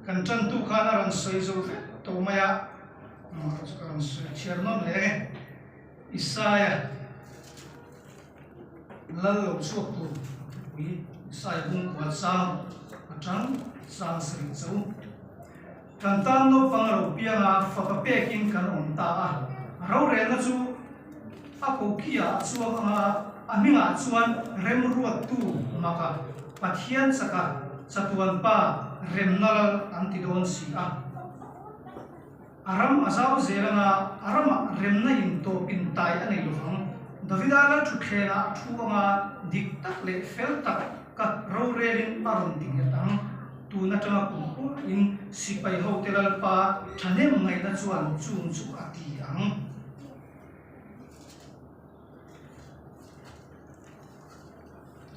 Kan tantu khan a rawn sawi zo vek tawh mai a, chu ka rawn sawi chhiar nawn leh ang e. Isaia lal lo chhuak tur thupui Isaia bung kual sang atang sang sarih cho. Kan tan naupang a lo piang a, fapa pekin kan awm ta a. Rorelna chu a kokiah a chuang ang a, a hmingah chuan remruattu maka Pathian chaka chatuan pa remna lal an ti dawn si a. A ram a zau zel ang a, a ramah remna in tawp in tai a nei lovang. Davida lal thutthlengah a thu ang a, dik tak leh fel tak ka rorelin a rawn ti nghet ang. Tun atanga kum kuahin sipai hote Lalpa thahnem ngaihna chuan chung chu a ti ang.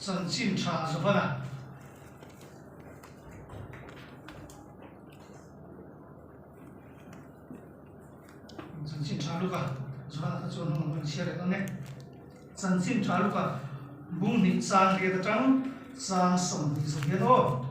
Chanchin tha Johana. Chanchin tha Luka Johana kha chuan hung an chhiar leh dawn e. Chanchin tha Luka bung hnih chang riat atang chang 20 zawh hian aw.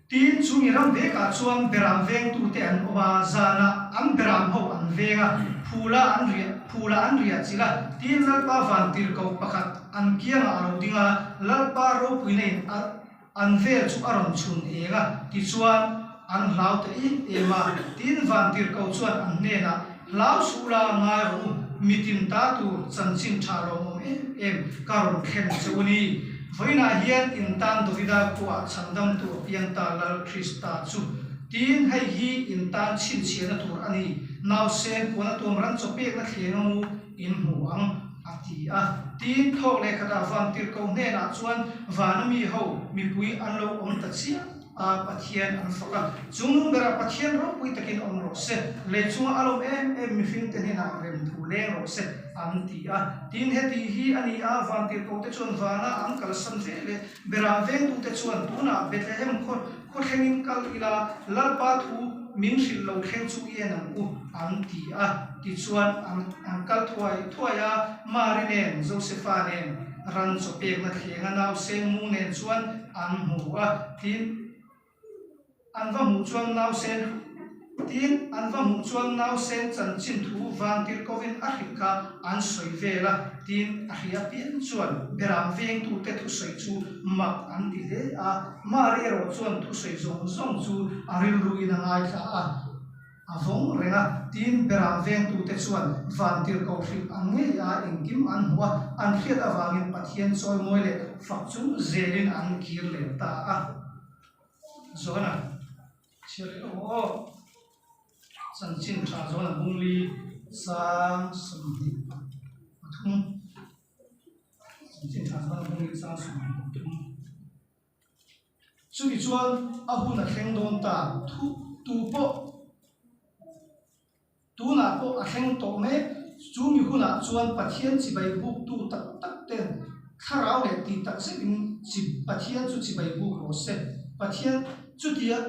Tin, chu mi ram vekah chuan beram vengtute an awm a, zanah an beram ho an veng a, phula an riah phula an riah chilh a. Tin, Lalpa vantirhkoh pakhat an kiangah a lo ding a, Lalpa ropuina in a an vel chu a rawn chhun eng a, tichuan an hlau ta em em a. Tin, vantirhkoh chuan an hnenah, Hlau suh la, ngai rawh u, mitin ta tur chanchin tha lawmawm em em ka rawn thlen che u ni. Vawiinah hian in tan Davida khuaah chhandamtu a piang ta Lal Krista chu. Tin, hei hi in tan chhinchhiahna tur a ni, nausen puan a tuam ran chaw pekna thleng a mu in hmu ang, a ti a. Tin, thawk leh khatah vantirhkoh hnenah chuan vana mi ho mipui an lo awm ta chiah. A Pathian an fak a, chung nung berah Pathian ropui takin awm rawh se, lei chunga a lawm em em mihringte hnenah rem thu leng rawh se, an ti a. Tin, heti hi a ni a, vantirhkoh te chuan vana an kalsan ve leh beram vengtute chuan tunah Bethlehem khaw khawthlengin kal ila, Lalpa thu min hrilh lo thleng chu i en ang u, an ti a. Tichuan, an kal thuai thuai a, Mari nen, Josefa nen, ran chaw pekna thlenga nausen mu nen chuan An hmu a, tin, an va hmuh chuan nausen, tin, an va hmuh chuan nausen chanchin thu vantir kovin a hrilh kha an sawi vel a, tin, a hria pian chuan beram vengtute thusawi chu mak an ti hle a, Mari erawh chuan thusawi zawng zawng chu a rilruin a ngaithla a. A vawng reng a, tin beram vengtute chuan vantirhkoh hrilh ang ngei a engkim an hmu a, an hriat avangin Pathian chawimawi leh fak chu zelin an kir leh ta a. Johana chhiar leh lo aw. Chanchin tha Johana bungli sang 23. Chanchin tha Johana bungli sang 23. Chumi chuan a hun a thleng dawn ta, thu tu pawh tunah pawh a thleng tawh mek. Chumi hunah chuan Pathian chibai buktu tak tak ten thlarau leh tih tak zetin chi Pathian chu chibai buk rawh se. Pathian chutia.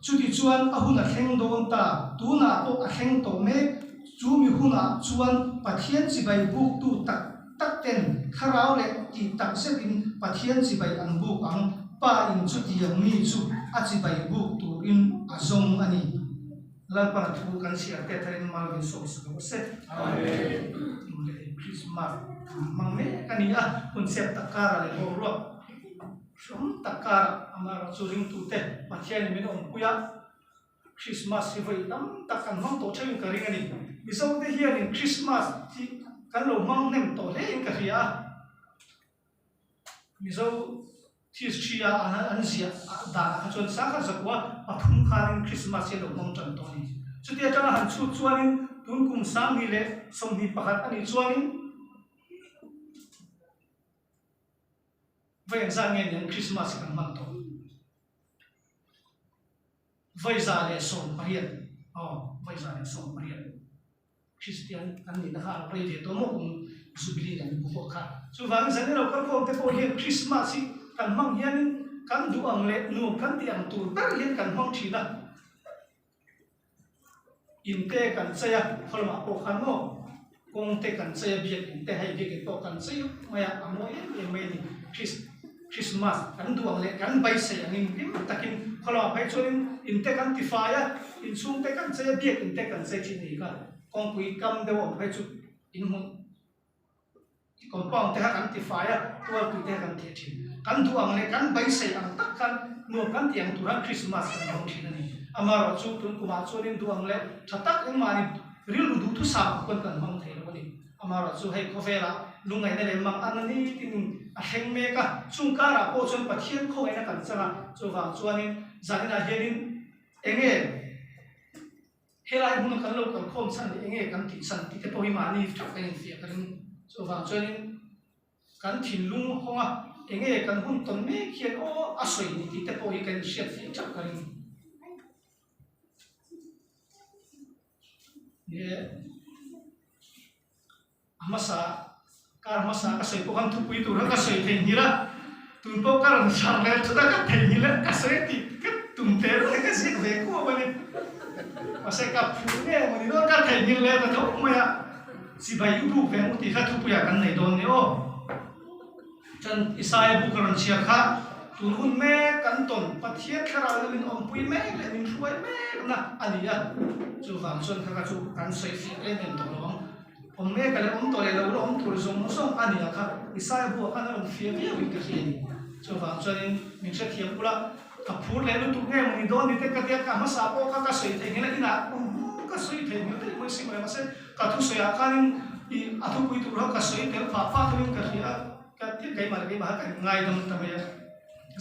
Chutichuan a hun a thleng dawn ta, tunah pawh a thleng tawh mek. Chu mi hunah chuan Pathian chibai buktu tak tak ten thlarau leh tih tak zetin Pathian chibai an buk ang. Pa in chutiang mi chu a chibai buk turin a zawng a ni. Lalpan thu kan chhiar te tharin mal min sawm sak lo se. Amen. Christmas hmang mek a ni a, hun chep tak karah leh boruak hreawm tak karah amaherawh chu ringtute Pathianin min awmpui a, Christmas hi vawi tam tak kan hmang tawh theuhin ka ring a ni. Mizote hianin Christmas hi kan lo hmang hnem tawh hlein ka hria a. Mizo history a an ziah danah kha chuan sangkhat zakua pathum khanin Christmas hi a lo hmang tan tawh a ni. Chuti atanga han chhut chuanin tun kum 2021 a nih chuanin vawi engzat nge niang Christmas hi kan hman tawh? Vawi 118 aw vawi 118. Kristian kan nihna kha a rei ve tawh maw kum Jubilee kan bu pawh kha. Chuvangin zan ilo kalkhawm te pawh hian Christmas hi kan hmang hianin kan duh ang leh nuam kan tih ang tur ber hian kan hmang thin a. In te kan chei a, khaw lamah pawh khan maw. Kawng te kan chei a, biakinn te hei biakinn pawh kan chei up mai a, a mawi em em mai a ni. Chris Christmas kan duh ang leh kan beisei angin hlim takin khawlamah phei chuanin in te kan tifai a, inchhung te kan chei a, biakinn te kan chei thin a ni kha. Kawngpui kam deuh a awm phei chu in hmuh compound te kha kan tifai a, tualpui te kha kan theh thin. Kan duh ang leh kan beisei ang tak khan nuam kan tih ang tur khan Christmas kan hmang thin a ni. Amaherawhchu tun kumah chuanin duh ang leh tha tak engmahni Rilru duhthusam ang pawn kan hmang thei lo a ni. Amaherawhchu hei khawvelah lungngaihna leh mang an a ni tin a thleng mek a, chung karah pawh chuan Pathian khawngaihna kan chang a, chuvang chuanin zaninah hianin enge helai hmuna kan lo kal khawm chhan leh enge kan tih chhan tih te pawh hi mahni theuh kan infiah ka ring. Chuvang chuanin kan thinlung hawng a, enge kan hun tawn mek hian aw a sawi ni tih te pawh hi kan inhriat fiah theuh ka ring. A hmasa kar hmasa ka sawi pawh khan thupui tur kha ka sawi theihnghilh a, tun pawh ka rawn chhar leh chutah ka theihnghilh a ka sawi tih ka tum teh reng a ka ziak ve kuau a ni. Mahse ka phur nge maw ni dawn ka theihnghilh leh ta tho mai a, chibai u buk ve ang u tih kha thupuiah kan nei dawn ni aw. Chuan Isaia bu ka rawn chhiar kha, Tun hun mek kan tawn, Pathian thlarau in min awmpui mek leh min hruai mekna a ni a. Chuvang chuan kha kha chu kan sawi fiah em em tawh lo ang. Awm mek a leh awm tawh leh lo la awm tur zawng zawng a ni a kha Isaia bu ah khan a rawn fiah viau in ka hria a ni. Chuvang chuanin min hrethiam ula, ka phur leh lutuk nge maw ni dawn ni te ka tia ka hmasa pawh kha ka sawi theih nghilh a, inah ka sawi theih nghilh daih mai si mawle mahse Ka thusawi ah khanin i a thupui tur ho ka sawi tel phah phah thawin ka hria a, ka ti keimah leh keimah kha ka inngaidam ta mai a,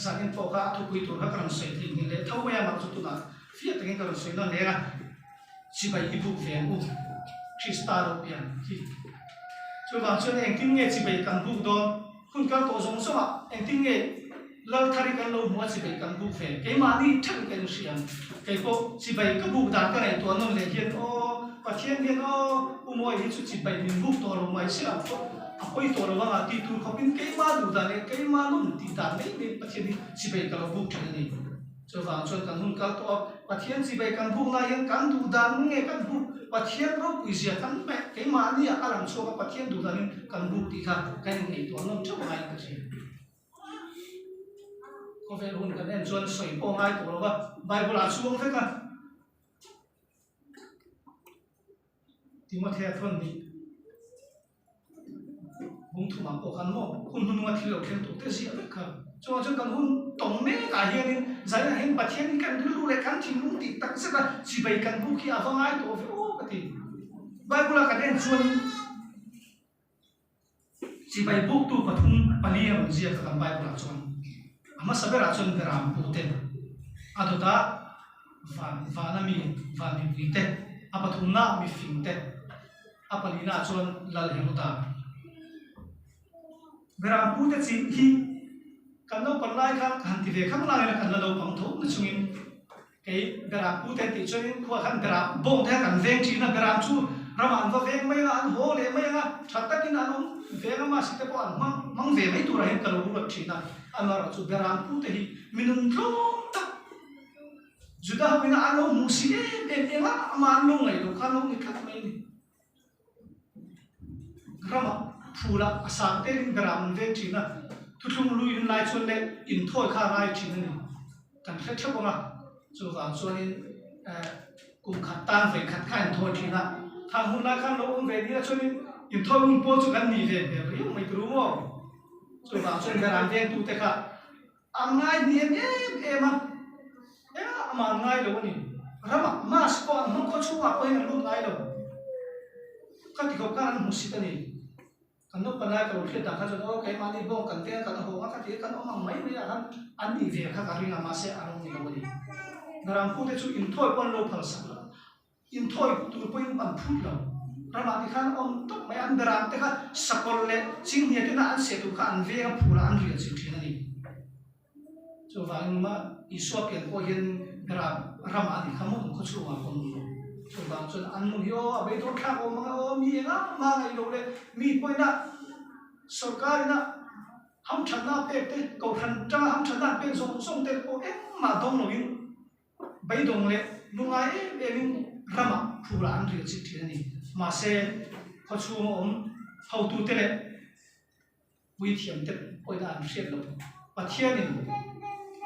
zanin pawh kha a thupui tur kha ka rawn sawi thei nghilh leh tho mai a, mah chu tunah fiah takin ka rawn sawi nawn leng a, chibai i buk ve ang u, Krista lo pian hi. Chuvang chuan engtin nge chibai kan buk dawn? Hun kal tawh zawng zawngah engtin nge Lal thar hi kan lo hmu a chibai kan buk ve? Keimahni theuhin ka inhria ang. Kei pawh chibai ka buk dan ka ngaihtuah nawn leh hian aw Pathian hian aw U Mawi hi chu chibai min buk tawh lo mai se ang pawh a pawi tawh lo anga tih tur khawpin keimah duh dan leh keimah nawm tih dan mai mai Pathian hi chibai ka lo buk thin a ni. Chuvang chuan kan hun kal tawh a, Pathian chibai kan buk lai hian kan duh dan nge kan buk, Pathian ropui zia kan hmeh, keimahni ah a lang chhuak a, Pathian duh danin kan buk tih kha kan inngaihtuah nawm theuh ngaiin ka hria. Khawvel hun kan en chuan sawi pawh ngai tawh lo va, Bible ah chuang vek a. Timothea thawn nih Bung thumah pawh khan maw hun hnununga thil lo thleng tur te ziah vek kha. Chuvang chuan kan hun tawng mekah hianin zainah hian Pathian hi kan rilru leh kan thinlung tih tak zet a chibai kan buk hi a va ngai tawh ve aw ka ti. Bible-a kan en chuanin chibai buktu pathum pali a rawn ziak a kan Bible-ah chuan. A hmasa berah chuan Beram pute a dawt a, van vana mi van mipui te, a pathumna mifing te. A palina chuan Lal Heroda. Beram pute chi hi kan naupang lai khan ka han ti ve khang lai ila kan la naupang tho na chungin kei Beram pute tih chuanin khuaah khan Beram bawng te kha kan veng thin a, Beram chu ramah an va veng mai anga an haw leh mai anga tha takin an awm veng a mahse te pawh an hmang hmang ve mai turah hian ka lo ruat thin a, amaherawhchu Beram pute hi minun tlawm tak Juda ho ina an lo hmuh si em em eng a, amah an lo ngaih loh kha an lo ni tlat mai a ni. Ramah phulah a sang telin beram an veng thin a, thuthlung lui hun lai chuan leh inthawi kha a ngai thin a ni. Kan hre theuh ang a, chuvang chuanin eh kum khat tan vawi khat kha a inthawi thin a, thang hun lai khan lo awm ve nia chuanin inthawi hun pawl chu kan nih ve hmel riau mai tur u maw? Chuvang chuan beram vengtute kha A ngai hniam em em a, engah amah an ngai lo a ni. Ramah mass pawh an hmang khaw chhungah pawhin an lut ngai lo. Ka ti khawp khan an hmusit a ni. Kan naupang lai ka lo hriat dan kha chuan aw keimahni bawng kan veng a kan hawng a ka ti a kan awm ang mai mai ah khan an nih ve kha ka ring a mahse a lo ni lo a ni. Narampu te chu inthawi pawh an lo phalsak lo. Inthawi tur pawhin an phut lo. Ramah ti khan awm tawp mai, an beram te kha sakawlh leh chinghnia tena an seh tur kha an veng a phurah an riah chilh thin a ni. Chuvangin mah Isua pian pawh hian beram ramah a ni kha maw khaw chhungah pawh an awm lo. Chuvang chuan an nun hi aw a beidawn thlak awm ang a aw mi engah mah ngaih loh leh mi pawhin a sorkar ina hamthatna a pek te kohhran tanga hamthatna an pek zawng zawng te pawh engmah dawng loin Beidawng leh lungai em emin ramah phurah an riah chilh thin a ni. Mahse, Khawchhunga awm hotute leh puithiamte pawhin an hriat loh Pathianin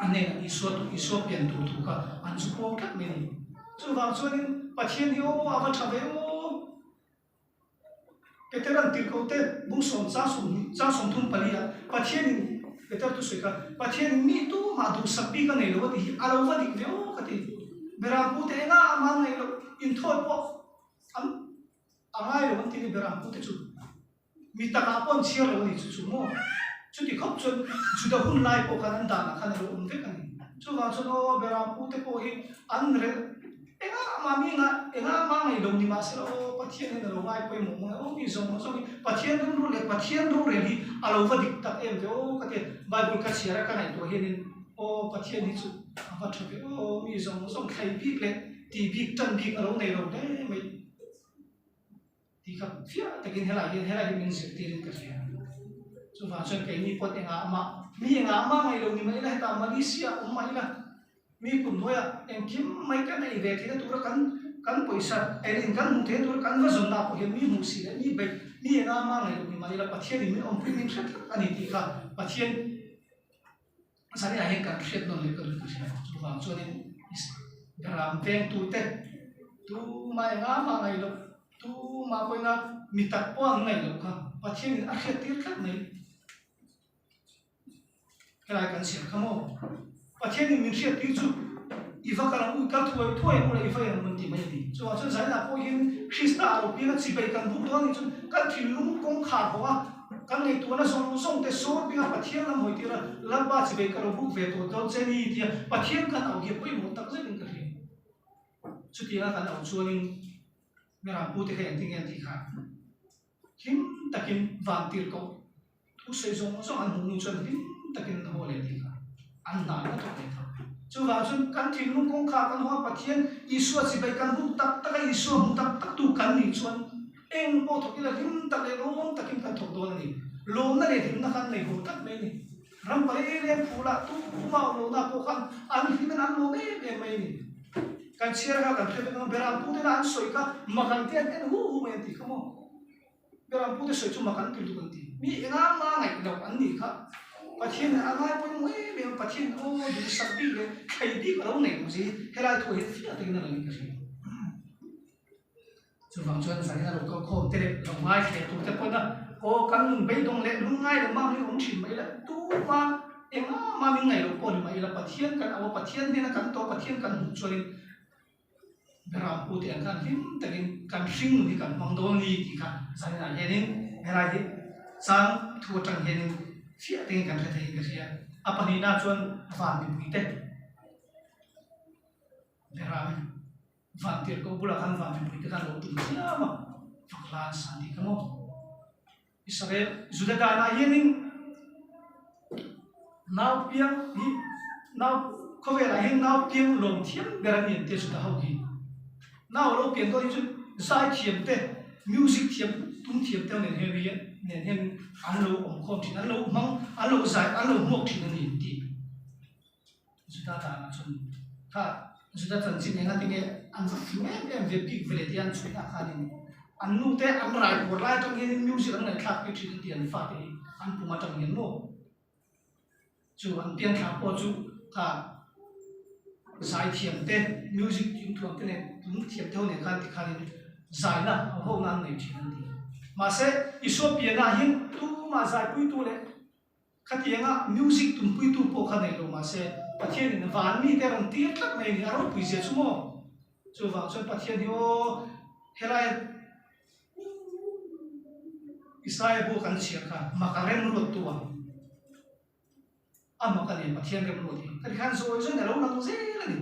a hnenah Isua tu Isua pian tur thu kha an zu puang tlat mai a ni. Chuvang chuanin Pathian hi aw a va tha ve aw! Peter an tirhkoh te bung sawm chang sawmhnih chang sawmthum pali ah Pathianin Peter thusawi kha Pathianin mi tumah duhsak bik a nei lo a ti hi a lo va dik ve aw ka ti. Berampu te engah a man ngaih loh inthawi pawh an a ngai lo an ti ni berampu te chu mi takah pawh an chhiar lo a ni chu chu maw? Chuti khawp chuan Juda hun lai pawh khan an danah khan a lo awm vek a ni. Chuvang chuan aw Berampu te pawh hi an rel engah mah mi ngah engah mah ngaih lo ni mahse aw Pathian hian a lo ngai pawimawh maw aw mi zawng zawng hi Pathian rilru leh Pathian rorel hi a lo va dik tak em ve aw ka ti a. Bible ka chhiar a ka ngaihtuah hianin aw Pathian hi chu a va tha ve aw mi zawng zawng thlei bik leh ti bik tan bik a lo nei lo hle mai. Tih kha fiah takin helai hian helai hi min zirtirin ka hria. Chuvang chuan keini pawt engah mah mi engah mah ngaih lo ni mai ila hetah Malaysia awm mah ila mi kum hnuaiah engkim mai kan ei ve theihna tura kan kan pawisa ei in kan hmuh theihna tura kan va zawnna pawh hian mi hmuh si leh mi beih mi engah mah ngaih lo ni mah ila Pathianin min awmpui min hre tlat a ni tih kha Pathian Zaniah hian kan hriat nawn leh ka duh ka hria. Chuvang chuanin ram vengtute tumah enga mah ngaih loh, tumah pawhin a mi tak pawh an ngaih loh kha Pathianin a hriat tir tlat mai. Helai kan chhiar kha maw? Pathianin min hriat tir chu i va kal ang u, i kal thuai thuai ang u leh i va en ang u an ti mai a ni. Chuvang chuan zaniah pawh hian Krista a lo piang a, chibei kan buk dawn a nih chuan kan thinlung kawngkhar bawk a, Kan ngaihtuahna zawng zawng te sawr pinga Pathian lam hawi tir a, Lalpa chi bei ka lo buk ve tawh dawn che ni tia Pathian kan auh hi a pawimawh tak zetin ka hria. Chutianga kan auh chuanin Mirampu te kha engtin nge an tih kha? Hlim takin van tir koh thu sawi zawng zawng an hmuh hnu chuan hlim takin an haw leh tih kha an hna na thawk leh tho. Chuvang chuan kan thinlung kawngkhar kan haw a Pathian Isua chi bei kan buk tak tak a Isua hmu tak tak tu kan nih chuan Eng pawh thawk ila hlim tak leh lawm takin kan thawk dawn a ni. Lawmna leh hlimna khan nei haw tlat mai a ni. Ram pali leng phula tuma awm lohna pawh khan an hlimin an lawm em em mai a ni. Kan chhiar kha kan hre vek ang, Berampu tena an sawi kha mak an ti an en hu hu mai an tih kha maw? Berampu te sawi chu mak an ti lutuk an ti. Mi enga mah ngaih loh an nih kha. Pathian a ngai pawimawh em em a, Pathian aw duhsak bik leh thlei bik a lo nei lo zia hi helai thu ah hian fiah takin a lang in ka hria. Chuvang chuan zanin a lo kal khawm te leh lo ngaithla tur te pawhin a aw kan nun beidawng leh lungngai leh mam hi awm thin mai ila tuma engah mah min ngaih loh pawh ni mai ila Pathian kan au a Pathian hnena kan tawh Pathian kan hmuh chuanin Beram pu te ang khan hlim takin kan hring nun hi kan hmang dawn ni tih kha zaninah hianin helai hi chang thu atang hianin fiah takin kan hre theiin ka hria. A pahnihna chuan van mipui te Beram Vantirhkoh bulah khan van mipuite khan lo tum chiam a, fak hla an san tih kha maw? Israel, Juda danah hianin nau piang hi nau khawvelah hian nau piang lawm thiam ber a ni an tia Juda ho hi. Nau a lo pian dawn hi chu zai thiam te, music thiam, tum thiam te ho nen hian hi nen hian an lo awm khawm thin, an lo hmang, an lo zai, an lo hmuak thin a ni an ti. Juda danah chuan kha Juda chanchin eng ati nge an va fing em em ve bik ve leh tih an chhuina khanin an nu te an rai puar lai atang hianin music an ngaihthlak tir thin an ti an fate hi an pum atang hian maw chu an pianthla pawh chu kha zaithiam te music thiam te nen tum thiam te ho nen khan tikhanin zaina ho ho na an nei thin an ti mahse Isua pianah hian tumah zaipuitu leh Khatianga music tumpuitu pawh kha nei lo mahse Pathianin van mite a rawn tir tlat mai a ni, a ropui zia chu maw? Chuvang chuan Pathian hi aw helai Isaia bu kan chhiar kha mak a remruattu a, a mak a ni Pathian remruat hi. Khati khan zawi zawiin a lo lang zel a ni.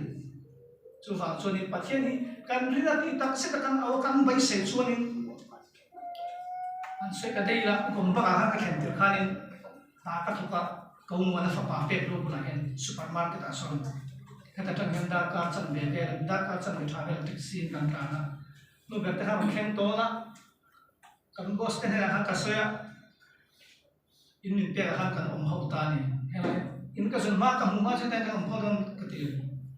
Chuvang chuanin Pathian hi kan rin a tih tak zet a kan au a kan beisei chuanin An sawi ka dei la, kum bakah khan ka thlen tir khanin hna ka thawk a, ka umuan a fapa pek lo bulah hian supermarket ah sawn heta tang hian darkar chanve vel darkar chanve tha vel taxi in kan tlan a, nu ber te khan rawn thleng tawn a, kan boss te hnenah khan ka sawi a, in min pek ah khan kan awm ho ta a ni, helai in ka zun hma ka hmuh hma chu heta hian kan awm ho dawn ka ti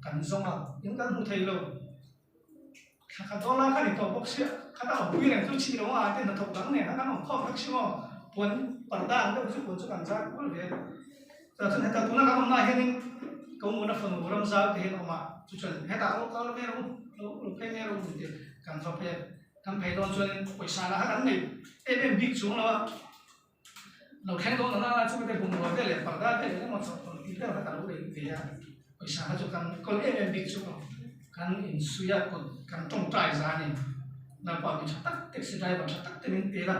kan zawng a, in kan hmu thei lo. Thla khat dawn lai kha ni tawh bawk sia. Khata awmpui reng chu chhi lo a te hnathawk dang nen a kan awm khawm vek si maw? Puan parda ang deuh chu puan chu kan zar kual ve a ni. Chutah chuan heta tuna kan awmnaah hianin ka umuna fanu ram zau te hian a awm a, chu chuan hetah lo kal ve rawh u, lo lo phei ve rawh u tih kan va phei a. Kan phei dawn chuanin pawisa lah kha kan nei em em bik chuang lo a, lo thleng dawn a nana chu ka te bungrua vel leh parda vel engemaw chawhpawlh tih vel kha ka lo lei ve a, pawisa kha chu kan kawl em em bik chuang lo. Kan insuih a kut kan tawngtai zan a ni. Lalpa mi tha tak taxi driver tha tak te min pel a.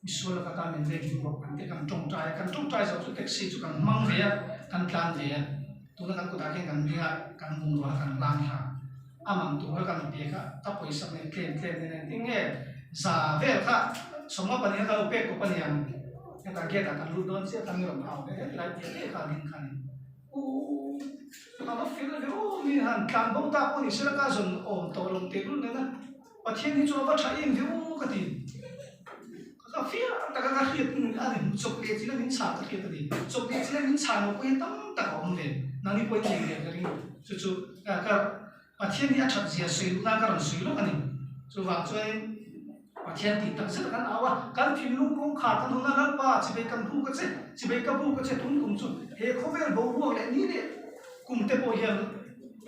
Misual laka tan min veng him rawh kan ti kan tawngtai a, kan tawngtai zawh chu taxi chu kan hmang ve a, kan tlan ve a, tuna kan kutah khian kan ding a, kan bungrua kha kan hlan thla a, man tur kha kan pek a, ka pawisa nen tlem tlem nen engtin nge za vel kha sawmnga pahnih kha ka lo pek kawp a niang, hetah gate ah kan lut dawn chiah khan mi rawn au ve hlek lai piah leh kha a ding kha a ni. Uhh ka va feel ve aw mi han tlan bo ta pawh ni sela ka zawn awm tawh lo teh lul nen a. Pathian hi chu a va tha em ve u ka ti. Ka fiah tak a ka hriat a ni chawp leh chila min chhan ka hriat a ni. Chawp leh chila min chhan loh pawh hi tam tak a awm ve. Nangni pawh i nei ve ka ring. Chu chu ka Pathian hi a that zia sawi luh nan ka rawn sawi lawk a ni. Chuvang chuanin Pathian tih tak zet a kan au a, kan thinlung kawngkhar kan hawn a, Lalpa chibei kan bu ka che, chibei ka bu ka che tum tum chu he khawvel boruak leh ni leh kum te pawh hian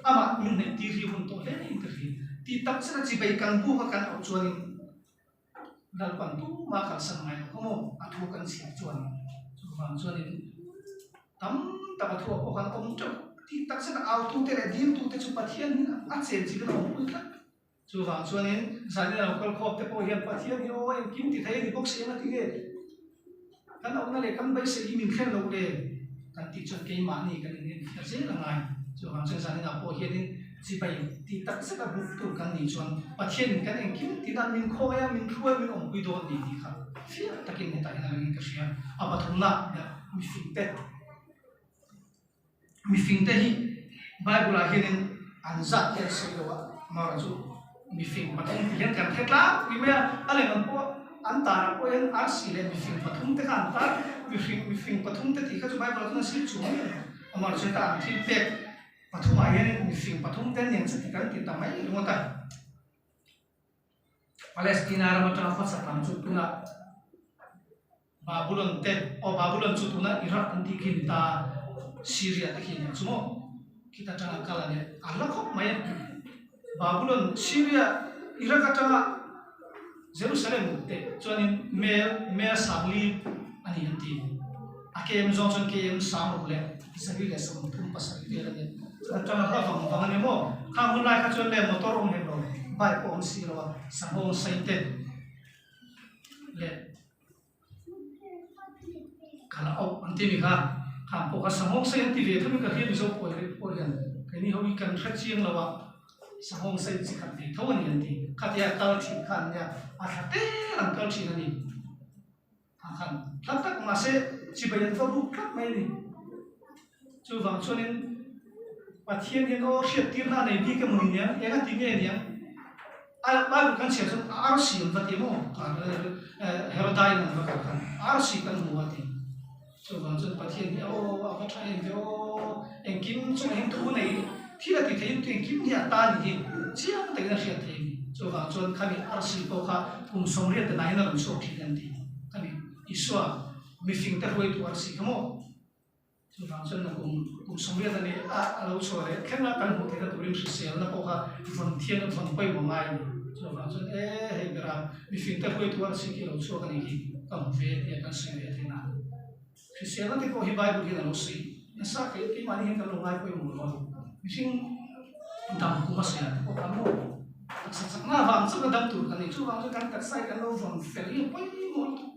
Amah min hnaih tir hi hun tawh hle in ka hria. Tih tak zet a chibei kan buk a kan auh chuanin Lalpan tumah kalsan ngai lo ka maw a thu kan chhiar chuanin chuvang chuanin tam tak a thuah pawh kan awm teuh. Tih tak zet a autute leh diltute chu Pathian hi a chen chilhin a awmpui tlat. Chuvang chuanin zanin a lo kal khawp te pawh hian Pathian hi aw engkim ti thei a ni bawk si eng a ti nge? Kan auhna leh kan beisei hi min thlen loh le kan tih chuan keimahni kan inenfiah zel a ngai. Chuvang chuan zanin ah pawh hianin chibai tih tak zet a buk tur kan nih chuan Pathianin kan engkim tih dan min khawi a, min hruai min awmpui dawn ni tih kha fiah takin hetah hian a langin ka hria. A pathumna mifingte. Mifingte hi Bible ah hianin an zat hi an sawi lo a, amaherawh chu mifing pathum tih hian kan hre tlangpui mai a, a lem ang pawh an tarah pawh hian arsi leh mifing pathum te kha an tar, mihring mifing pathum te tih kha chu Bible ah chuan a sir chuang mai a ni, amaherawh chu heta an thil pek pathumah hianin mifing pathum te an ni ang che tih kan ti ta mai ringawt a. Palestina ram atanga khawchhak lam chu tunah. Babulon te, aw Babulon chu tuna Iraq an tih khi ni ta, Syria te khi nia chu maw? Khita atanga kal a nia, a hla khawp mai a. Babulon, Syria, Iraq atanga Jerusalem te chuanin mel, mel sangli a ni an ti. A kem zawng chuan kem sang ruk leh zali leh 37 vel a nia. Chuan atanga hla vang vang a ni maw? Khang hun lai kha chuan le motor awm hek lo, bike pawh awm si lo a, sanghawng sei te leh. Kal a auh an ti mi kha khang pawh kha sanghawng sei an ti ve thung in ka hria Mizo pawl hi pawh hian keini ho hi kan hre chiang lo a sanghawng sei chi khat ve tho a ni an ti khatia kal thin kha an nia a thla tel an kal thin a ni khang khan thla tak mahse chibai an va buk tlat mai a ni chuvang chuanin Pathian hian aw hriat tirna a nei bik emaw ni niang eng a ti nge niang. Bible kan chhiar chuan arsi an va ti maw? Herodain an va kal khan arsi kan hmu a ti. Chuvang chuan Pathian hi aw a va tha em ve aw, engkim chungah hian thu nei thil a ti thei in engkim hi a ta ni hi chiang takin a hriat thei a ni. Chuvang chuan khami arsi pawh kha kum 80 te nain a rawn chhuak thin an ti. Khami Isua mifingte hruaitu arsi kha maw? Chuvang chuan na kum kum 80 a nih a a lo chhuah leh thleng a kan hmuh theihna turin hriselna pawh kha vawn thian a vawn pawimawh ngai a ni. Chuvang chuan e hei bera mifingte hruaitu a si khi a lo chhuak a nih hi ka hmu ve tia kan sawi ve theihna. Hriselna te pawh hi Bible hian a lo sawi nasa kei keimahni hian kan lo ngai pawimawh lo a, mihring dam kum a sawi ah te pawh kan lo taksa chakna avang chauh a dam tur kan ni. Chuvang chuan kan taksa hi kan lo vawn fel hi a pawimawh lutuk.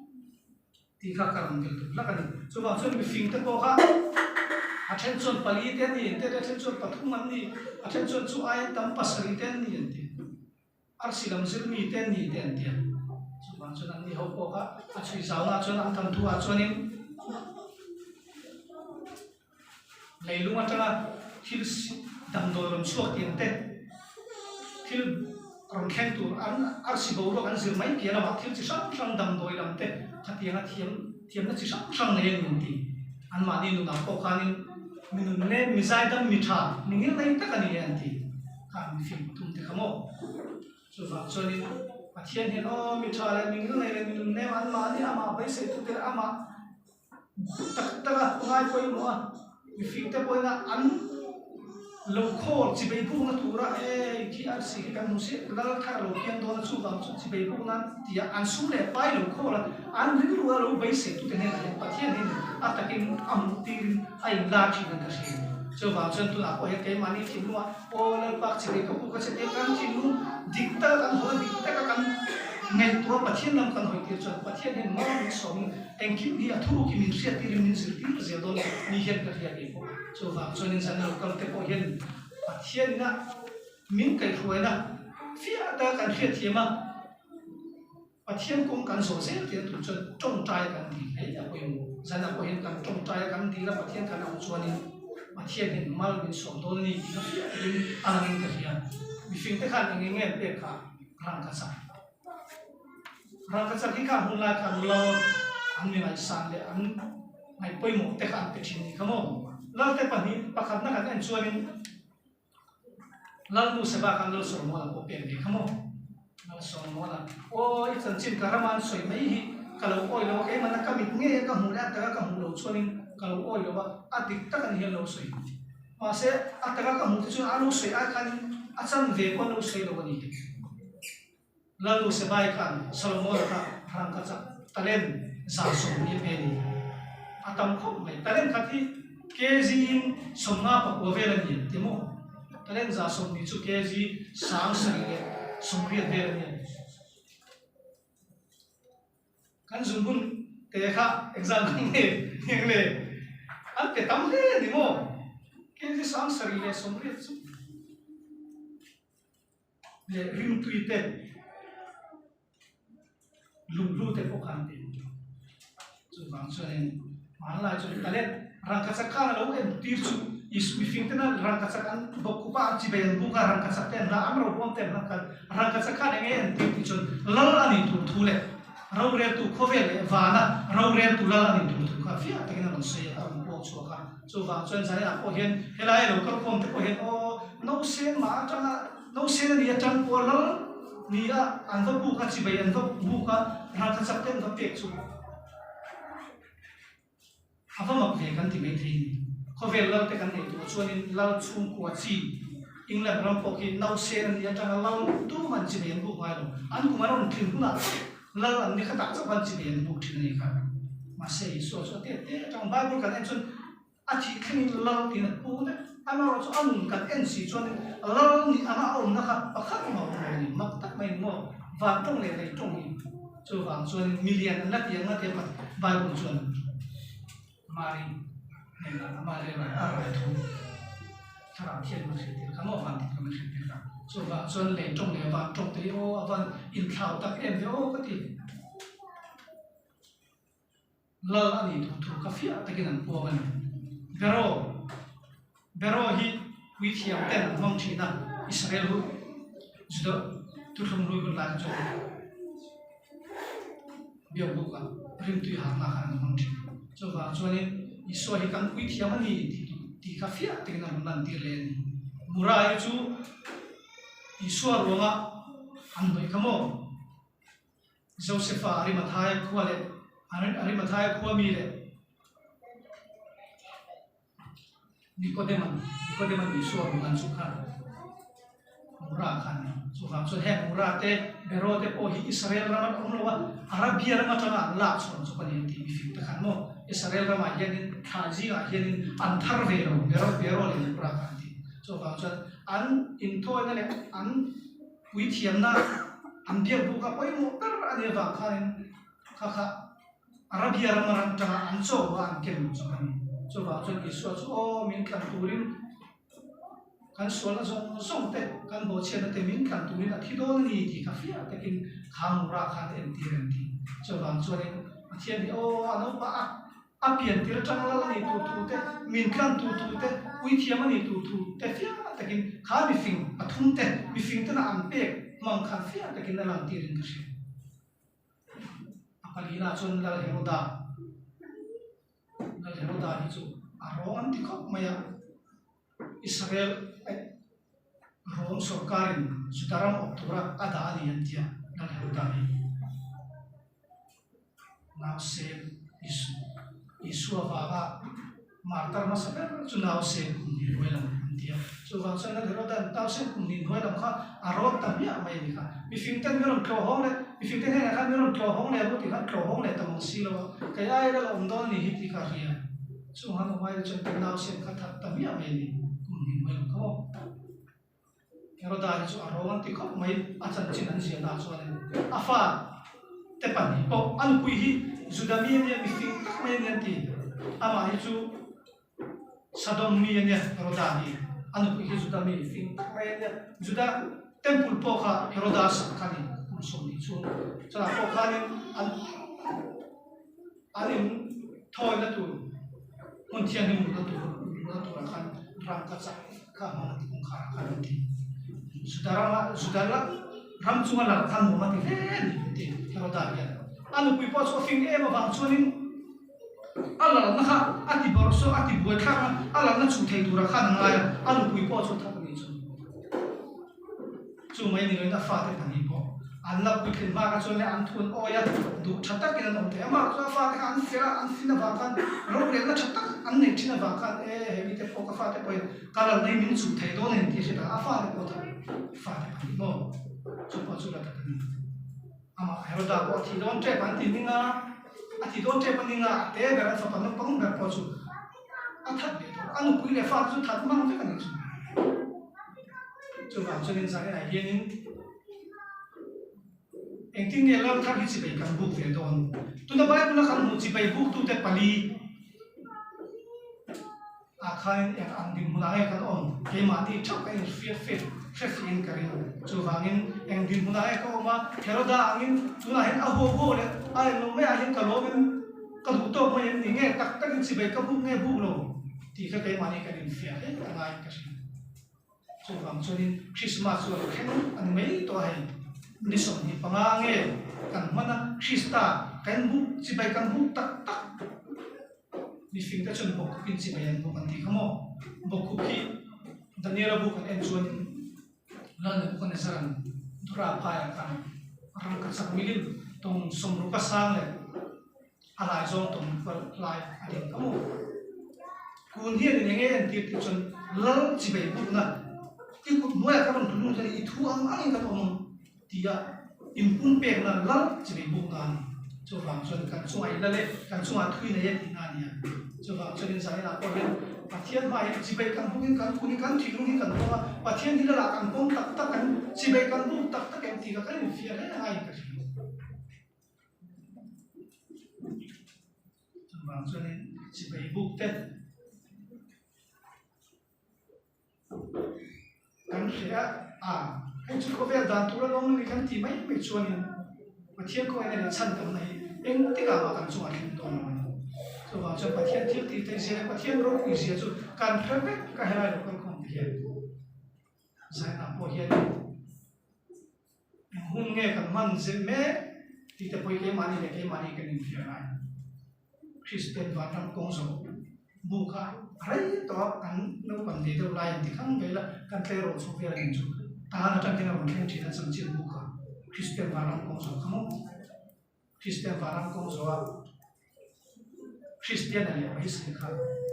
Tih kha ka rawn tel duh hlak a ni. Chuvang chuan mifing te pawh kha a then chuan pali te an ni an ti a, a then chuan pathum an ni, a then chuan chu aia tam pasarih te an ni an ti. Arsi lam zir mi te an ni te an ti a. Chuvang chuan an ni ho pawh kha a chhui zaunaah chuan an tham thuah chuanin leilung atanga thil damdawi rawn chhuak tih ang te, thil rawn thleng tur an arsi boruak an zir mai piah lamah thil chi hrang hrang damdawi lam te khatianga thiam thiamna chi hrang hrang nei a ni an ti. Anmahni nunah pawh khanin mi nun leh mi zaidam mi tha mi ngil nei tak a ni e an ti. Kha mi fim pathum te kha maw? Chuvang chuanin. Pathian hian aw mi tha leh mi ngil nei leh mi nun nem anmahni amah beiseitute leh amah tak tak a ngai pawimawh a, mifing te pawhin a an lo khawl chibei bukna tura e khi arsi khi kan hmu si lal thar lo piang dawn a chuvang chu chibei buk nan tia an sum leh pai lo khawl a, an rilru a lo beiseitute hnenah hian Pathian hian a takin a hmuh tirin a inla thin an ka hria. Chuvang chuan tunah pawh hian keimahni thinlungah Aw Lalpa chhete ka pu ka chhete kan thinlung dik taka kan hawi dik taka kan ngaihtuah Pathian lam kan hawi tir chuan Pathian hian mal min sawmin engkim hi a thuruk hi min hriat tirin min zirtir zel dawn ni hian ka hria ve pawh. Chuvang chuanin zan lo kal te pawh hian Pathian ina min kaihhruaina fiah taka kan hriatthiam a, Pathian kawng kan zawh zel tir tur chuan tawngtai kan dil hle a pawimawh. Zanah pawh hian kan tawngtai a, kan dil a, Pathian kan auh chuanin Pathian hian mal min sawm dawn a ni tih ka fiah takin a langin ka hria. Mifing te khan eng eng nge an pek kha? Rangkachak. Rangkachak hi kha hun lai khan lal an mi ngaihsan leh an ngaih pawimawh te kha an pe thin ni kha maw? Lalte pahnih pakhatna kan en chuanin Lalnu Seba khan Lalsawrmuana pawh pek ve kha maw? Lalsawrmuana, Aw, i chanchin ka rama an sawi mai hi ka lo awi lo a, keimahna ka mit ngei a ka hmuh leh a taka ka hmuh lo chuanin ka lo awi lo a, a dik tak a ni hian lo sawi. Mahse, a taka ka hmuh te chuan a lo sawi ai khanin a chan ve pawh an lo sawi lo a ni hi. Lalnu Sebai khan Solomona kha rangkachak talent 120 a pe a ni. A tam khawp mai. Talent khat hi kg in 59 vel a ni ang ti maw? Talent 120 chu kg 780 vel a ni ang. Kan zungbun te kha exam kan nei eng le an pe tam hle a ni maw? Kg 780 chu. leh ringtui te lunghlu te pawh khan ti chuvang chuanin hmanlai chuan talent rangkachak khan a lo en tir chu mifing tena rangkachak an bawk khupa an chibei an buk a rangkachak te an la an robuang te an hmang khan rangkachak khan eng nge en tir tih chuan lal a nih tur thu leh roreltu khawvel leh vana roreltu lal a nih tur thu kha fiah takin a rawn sawi a a rawn puang chhuak a. Chuvang chuan Zaiah pawh hian helai lo kal khawm te pawh hian aw nausen mah atanga nausen a ni atang pawh lal ni a an va buk a chivei an va buk a rangkha chak te an va pek chu a va mak ve kan ti mai thei a ni. Khawvel lal te kan neih tur chuanin lal chhungkua chi England ram pawh khi nausen a ni atanga lal tum an chivei an buk ngai lo. An kum an rawn tlin hunah lal an ni khatah chauh khan chivei an buk thin a ni kha. Mahse Isua chu a tet te atang Bible kan en chuan a thih thlengin lal tiin a pu vek. Amaherawhchu a nun kan en si chuanin lal nih anga a awmna kha pakhat mah a awm lo a ni. Mak tak mai maw van tawng leh lei tawng hi chuvang chuanin milian an la ti ang a tia Bible chuan Mari hnenah ama leh rai a rai thu thlarau thian min hrilh tir kha maw van dik min hrilh tir kha. Chuvang chuan lei tawng leh van tawng te hi aw a van inthlau tak em ve aw ka ti. Lal a nih duh thu kha fiah takin an puang a ni. Beraw, Beraw hi puithiam ten an hmang thin a, Israel hu Juda thuthlung hlui hun lai kha chuan biakbuk ah rimtui harna khan an hmang thin. Chuvang chuanin Isua hi kan puithiam a ni tih kha fiah takin a rawn lantir leh a ni. Mura hi chu Isua ruangah an hnawih kha maw? Josefa Arimathai khua leh Arimathai khua mi leh Nikodema Nikodema Isua ruh an chuk khan Mura khan chuvang chuan heng Mura te Bero te pawh hi Israel ram an awm lo a Arabia ram atanga an lak chhuan chuk a ni an tih mifing te khan maw Israel ramah hianin thla zingah hianin an thar ve lo Bero Bero leh Mura kha an ti chuvang chuan an inthawina leh an Puithiamna an biak buk a pawimawh ber a nih avang khanin kha kha Arabia rama ram tanga an chaw a an ken chu a ni. Chuvang chuan Isua chu aw min thlan turin kan sualna zawng zawng te kan bawhchhiatna te min thlan turin a thi dawn a ni tih kha fiah takin kha mura khan a entir an ti. Chuvang chuanin Pathian hi aw a naupang a. A pian tir atang lal a nih tur thu te, min tlan tur thu te, puithiam a nih tur thu te fiah takin kha mifing pathum te, mifing tena an pek hmang khan fiah takin a lang tirin ka hria. A palina chuan Lal Heroda, Lal Heroda hi chu a rawng an ti khawp mai a, Israel Rom sorkarin Juda ram awp tura a dah a ni an ti a. Lalheroda hi Nausen Isu Isua vanga martar hmasa ber chu nausen kum hnih hnuai lam an ti a. Chuvang chuan Lalheroda'n nausen kum hnih hnuai lam kha a rawt ta hmiah mai a ni kha. Mifing ten min rawn tlawh hawng leh mifing te hnenah khan min rawn tlawh hawng leh ru tih khan tlawh hawng leh ta mang si lo a, kei ai la la awm dawn ni hi tih kha a hria. Chung han awm ai chuan kan nausen kha that ta hmiah mai a ni kum hnih hnuai lam kha maw. Heroda hi chu a rawng an ti khawp mai, a chanchin an ziahna ah chuanin a fa te pahnih pawh a nupui hi Juda mi a nia, mi fing tak mai a ni an ti. Amah hi chu Sadom mi a nia Heroda hi, a nupui hi Juda mi fing tak mai a nia. Juda temple pawh kha Heroda sak kha a ni kum 20 chhung, chutah pawh khanin an An in thawina tur hmun thianghlim luhna tur luhna turah khan rangka chak kha hmang a ti kawngkhar ah khan an ti. Juda rama Juda la ram chunga lal khan nuam a ti hle a ni an ti Heroda hian. A nupui pawh chu a fing em avang chuanin a lalna kha a ti bawrh saw a ti buai thlak a, a lalna chhuh thei turah khan a ngai a, a nupui pawh chu a that a nih chu. Chu mai ni loin a fate pahnih pawh an la puitlin hma kha chuan leh an thu an awi a, duh tha takin an awm thei. Amah chuan a fate kha an fel a, an fin avang khan rorelna tha tak an neih thin avang khan e he mite pawh ka fate pawhin ka lalna hi min chhuh thei dawn a ni tih a hriat a, a fate pawh tha fate pahnih maw chu pawh chu la tak a ni. Amah Heroda pawh a thih dawn tep an ti ning a, a thih dawn tep a ning a, a te ber an fapa naupang ber pawh chu a that leh tawh a, a nupui leh fate chu that mang vek a nih chu. Chuvang chuanin zaninah hianin engtin nge lal thar hi chibei kan buk ve dawn? Tuna Bible-a kan hmuh chibei buktute pali ah khanin eng ang dinhmunah nge kan awm? Keimahni theuh ka inhriat fe hre fihin ka ring. Chuvangin eng dinhmunah nge ka awm a, Heroda angin tunah hian a huau huau leh a englo maiah hian ka lawm em, ka duh tawk mai em ni nge tak takin chibei ka buk nge buk lo tih kha keimahni kan infiah hle a ngaiin ka hria. Chuvang chuanin Krismas chu a lo thleng a ni mai tawh a hei. Ni 25 nge kan hman a, Krista kan buk chibai kan buk tak tak. Mifingte chuan bawkkhup in chibai an buk an tih kha maw? Bawkkhup hi Daniela buk an en chuanin Lal Nebuchadnezzar-a'n Dura phaiah khan rangkachak milim tawng 60 a sang leh a lai zawng tawng lai a ding kha maw? Kun hian in enge entir tih chuan Lal chibei bukna i kut hnuaiah ka rawn hlun chuan i thu ang angin kan awm ang tia inpumpekna Lal chibei bukna a ni. Chuvang chuan kan chungah i lal e, kan chungah thui nei e tihna a ni a. Chuvang chuan in zaninah pawh hian Pathian hmaah hian chibei kan bukin kan kunin kan thinlung hi kan pawm a, Pathian hi Lalah kan pawm tak tak em, chibei kan buk tak tak em tih kha kan infiah hle ngaiin ka hria. Chuvang chuanin chibei buk te kan hre a, a hei chu khawvel dan tur a lawm a ni kan tih mai mai chuanin Pathian khawngaihna leh chhan tamna hi engtikah mah kan chungah thleng dawn lo a ni. Chuvang chuan Pathian thil tih theih zia leh Pathian ropui zia chu kan hre vek a helai lo kalkhawm te hian zainah pawh hianin Eng hun nge kan hman zir mek tih te pawh hi keimahni leh keimahni kan infiah ngai. Kristian vanram kawng zawh bu kha a rei tawh a, kan naupang ve deuh lai an ti khang vel a, kan tleirawl chho vel anih chu tan atang hian a rawn thleng thin a chanchin bu kha Kristian vanram kawng zawh kha maw? Kristian vanram kawng zawh a Kristian a leh mai si kha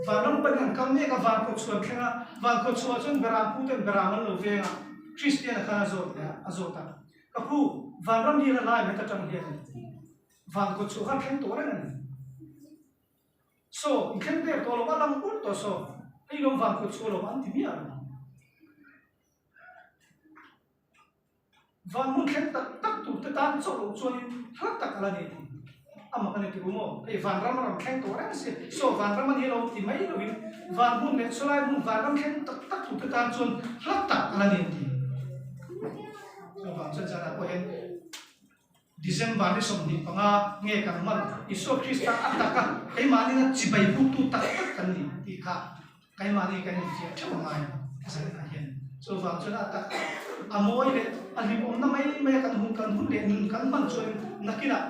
vanram panin an kal mek a, van kawchhuah an thleng a, van kawchhuah chuan beram pu ten beram an lo veng a, Kristian a khan a zawt leh a, a zawt a, ka pu vanram hi la lai mai ta tang hian van kawchhuah kha thleng tawh reng a ni. Saw, i thleng der tawh lo, a lang ur tawh saw, hei lo van kawchhuah lo an ti miah lo. Van hmun thleng tak tak tur te tan chauh loh chuanin hla tak a la ni tih a mak a ni tih u maw? Hei vanram a rawn thleng tawh reng si, saw vanram a ni lo ti mai loin van hmun leh chulai hmun vanram thleng tak tak tur te tan chuan hla tak a la ni tih. Chuvang chuan zanah pawh hian December ni 25 nge kan hman Isua Krista a taka keimahni na chibai buktu tak tak kan ni tih kha keimahni kan infiah theuh a ngai a zanah hian. Chuvang chuan a tak a mawi leh a hlimawmna mai mai a kan hun kan hun leh nun kan hman chuan nakinah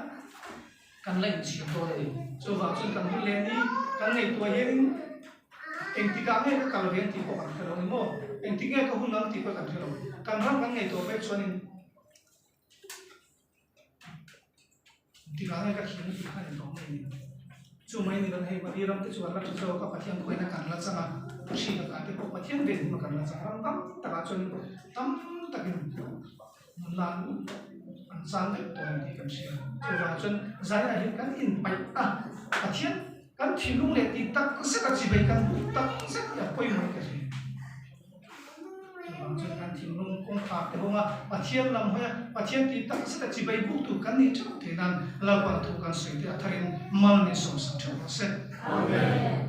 kan la inchhir dawn a ni. Chuvang chuan kan hun leh ni kan ngaihtuah hianin engtikah nge ka kal ve ang tih pawh kan hre lo ni maw? Engtik nge ka hun ang tih pawh kan hre lo. Kan ram kan ngaihtuah pek chuanin. Tikah nge ka thiam tih kha ni tawh mai ni. Chu mai ni lo hei Mali ram te chu an la tha zawk a, Pathian khawiin a kan la chang a, hri lakah te pawh Pathian ven hma kan la chang. Ram tam takah chuan tam takin nunna an chang vek tawh a ni tih kan hria. Chuvang chuan zaiah hian kan inpaih a, Pathian kan thinlung leh tih tak zet a chivei kan hmuh tak zet hi a pawimawh ka hria. Chuvang chuan kan thinlung kawngkhar te hawng a, Pathian lam hawi a, Pathian tih tak zet a chibai buk tur kan nih theuh theih nan Lalpan thu kan sawi te a tharin mal min sawmsak theuh rawh se. Amen.